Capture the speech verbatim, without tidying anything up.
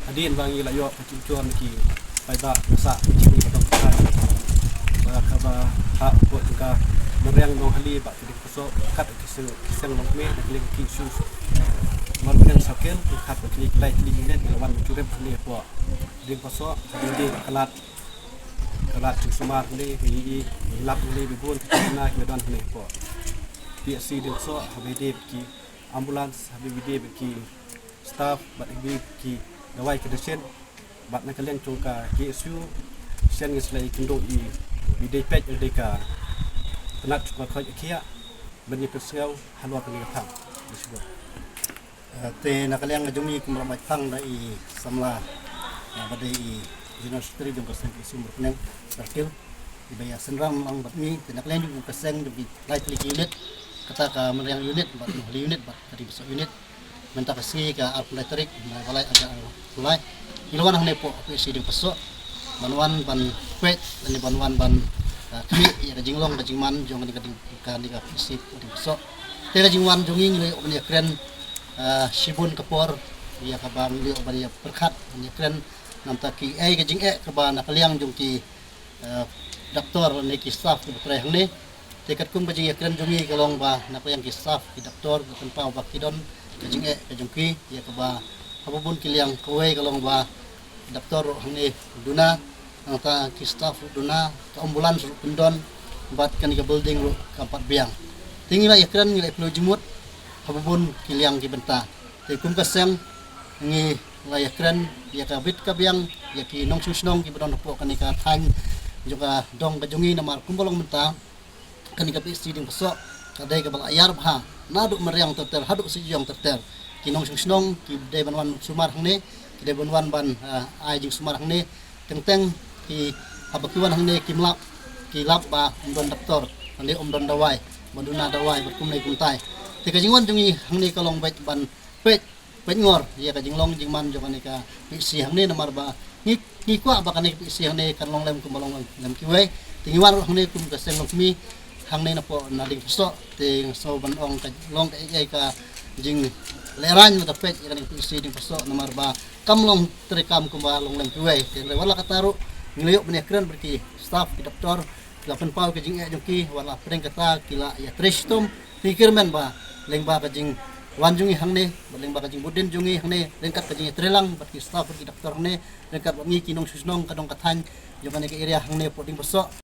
Hadien ba ngi la ïoh ka jingshon ki paidbah nasa jingmut ka dong ka ba ka ba ha ko ka mariang nong hali ba ki ding koso kat ki seng ki seng long me da ki leng ki su. Mar pen sakel ki kat ki lai ki leng ne ki wan ki rem ne po. Ding koso di di kalat kalat ki sumar ne ki i i lap ne bi bun ki na ki don ne po. P S C ding koso ha bi di ki ambulance ha bi di ki staff bad ki dawai ka dashen bad na ka liang jong ka K S U shen ngi slai kyndoh i bi dei pek dei ka tnat jong ka khoi khia ban ni pek sngau halor ka ni ka thang. Te na ka liang jong ngi kum la mai thang da i samla ba dei i General Secretary jong ka seng K S U Mawryngkneng Sarkil i ba ïa synram lang bad ngi. Te na ka liang jong ka seng jong ki lai tylli ki unit, kata ka Mariang unit bad Nohali unit bad ka Ding Paso unit. Mynta ka sngi ka arphew lai tarik Naiwieng arhajar arphew lai. Ngi la wan hangne hapoh P S C Ding Paso ban wan ban peit lane ban wan ban, ah, khmih ïa ka jinglong ka jingman jong kane ka ding, kane ka P S C Ding Paso. Te ka jingwan jong ngi ngi la ïoh ban ïakren, ah, shibun ka por ïa kaba ngi la ïoh ban ïa pyrkhat ban ïakren namar ki ei ka jingeh kaba na ka liang jong ki, ah, doktor ne ki staff kiba trei hangne. Te katkum ka jingïakren jong ngi ka long ba na ka liang ki staff ki doktor ka pynpaw ba ki don ka jingeh ka jong ki ïa kaba haba bun ki liang kawei ka long ba doktor ruh hangne duna, nangta ki staff ruh duna, ka ambulance ruh pyndon bad kane ka building ruh kam pat biang. Te ngi la ïakren ngi la ïakren jingmut haba bun ki liang ki bynta. Te kum ka seng ngi la ïakren ïa ka bit ka biang ïa ki nongshong shnong kiba don hapoh kane ka thaiñ jong ka dong ka jong ngi namar kumba long mynta kane ka P S C Ding Paso ka dei kaba la ïar bha naduh mariang ter ter haduh syiong ter ter. Ki nongshong shnong ki dei ban wan sumar hangne, ki dei ban wan ban, ah, ai jingsumar hangne. Teng teng ki haba ki wan hangne kim lap, ki lap ba ym don doktor, hangne ym don dawai, ba duna dawai bad kumne kumtai. Te ka jingwan jong ngi hangne ka long beit ban peit peit ngor ïa ka jinglong jingman jong kane ka P S C hangne namar ba ngi, ngi kwah ba kane ka P S C hangne kan long lem kumba long lem kiwei. Te ngi wan ruh hangne kum ka seng longkmie hangne napoh na Ding Paso te nga sngew ban ong ka long ka ei ei ka jinglehrain lada peit ïa kane ka P S C Ding Paso namar ba kam long treikam kumba long lem kiwei. Te hynrei wat la katta ruh ngi la ïoh ban ïakren bad ki staff ki doktor ki la pynpaw ka jingeh jong ki wat la pdeng kata ki la ïatrei shitom. Te ngi kyrmen ba lyngba ka jingwan jong ngi hangne bad lyngba ka jingbud dien jong ngi hangne ryngkat ka jingïatreilang bad ki staff bad ki doktor hangne ryngkat bad ngi ki nongshong shnong ka dong ka thaiñ jong kane ka area hangne hapoh Ding Paso.